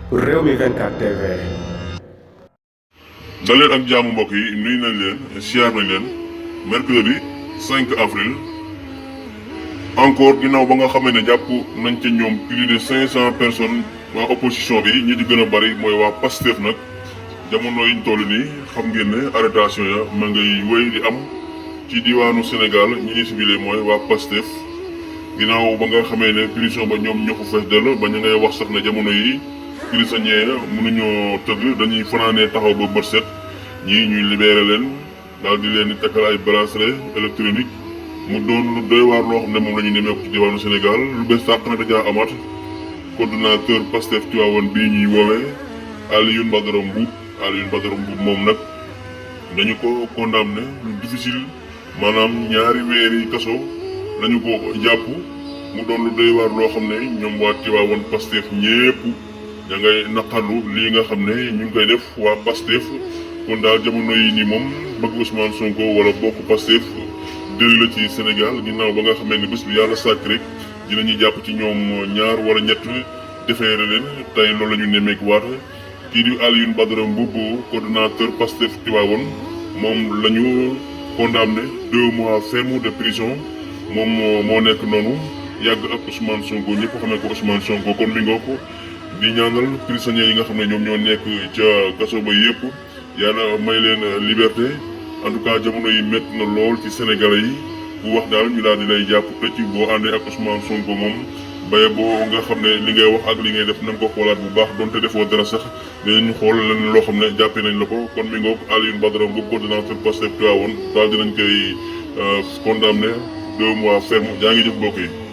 Rewmi 24 TV. daleen ak jaamu mbokk yi nuyu nañ leen siyaar nañ leen mercredi 5 avril encore ginnaaw ba nga xamee ne jàpp nañ ca ñoom plus de 500 personnes waa opposition bi ñi di gën a bari mooy waa Pastef nag jamono yiñ toll nii xam ngeen ne arrestation ya ma ngay wéy di am ci diwaanu Sénégal ñi ñuy ciblé mooy waa Pastef ginnaaw ba nga xamee ne prison ba ñoom ñoo ko fees dell ba ñu ngay wax sax ne jamono yi prisonniers mënuñoo tëdd dañuy fanaanee taxaw ba bët set ñii ñuy libéré leen daal di leen di takkal ay bracelet électronique mu doon lu doy waar loo xam ne moom la ñu nemmeeku ci diwaanu Sénégal lu bees tàq na dajaa amaat coordonnateur Pastef TIVAOUANE bii ñuy woowee ALIOUNE moom nag dañu ko condamné lu difficile maanaam ñaari weeri kaso lañu ko jàpp mu doon lu doy waar loo xam ne ñoom waa TIVAOUANE Pastef ñépp ña ngay naqarlu lii nga xam ne ñu ngi koy def waa Pastef kon daal jamono yi nii moom bëgg Ousmane Sonko wala bokk Pastef dëri la ci Sénégal ginnaaw ba nga xamee ne bés bi yàlla sàkk rek dinañuy jàpp ci ñoom ñaar wala ñett defeere leen tey loolu la ñu nemmeeku waat kii di ALIOUNE coordonnateur Pastef TIVAOUANE moom la ñu condamné 2 mois ferme de prison moom moo nekk noonu yàgg ak Ousmane Sonko ñëpp xamee ko Ousmane Sonko kon mi ngoo ko di ñaanal prisonniers yi nga xam ne ñoom ñoo nekk ca kaso ba yëpp yàlla may leen liberté en tout cas jamono yi métti na lool ci sénégalais yi bu wax daal ñu daal di lay jàpp tëj boo àndee ak Ousmane Sonko moom baye boo nga xam ne li ngay wax ak li ngay def na nga ko xoolaat bu baax donte defoo dara sax dinañu xool leneen loo xam ne jàppee nañ la ko kon mi ngoog ALIOUNE coordonnateur Pastef TIVAOUANE daal dinañ koy condamné 2 mois ferme jaa ngi jëf mbokk yi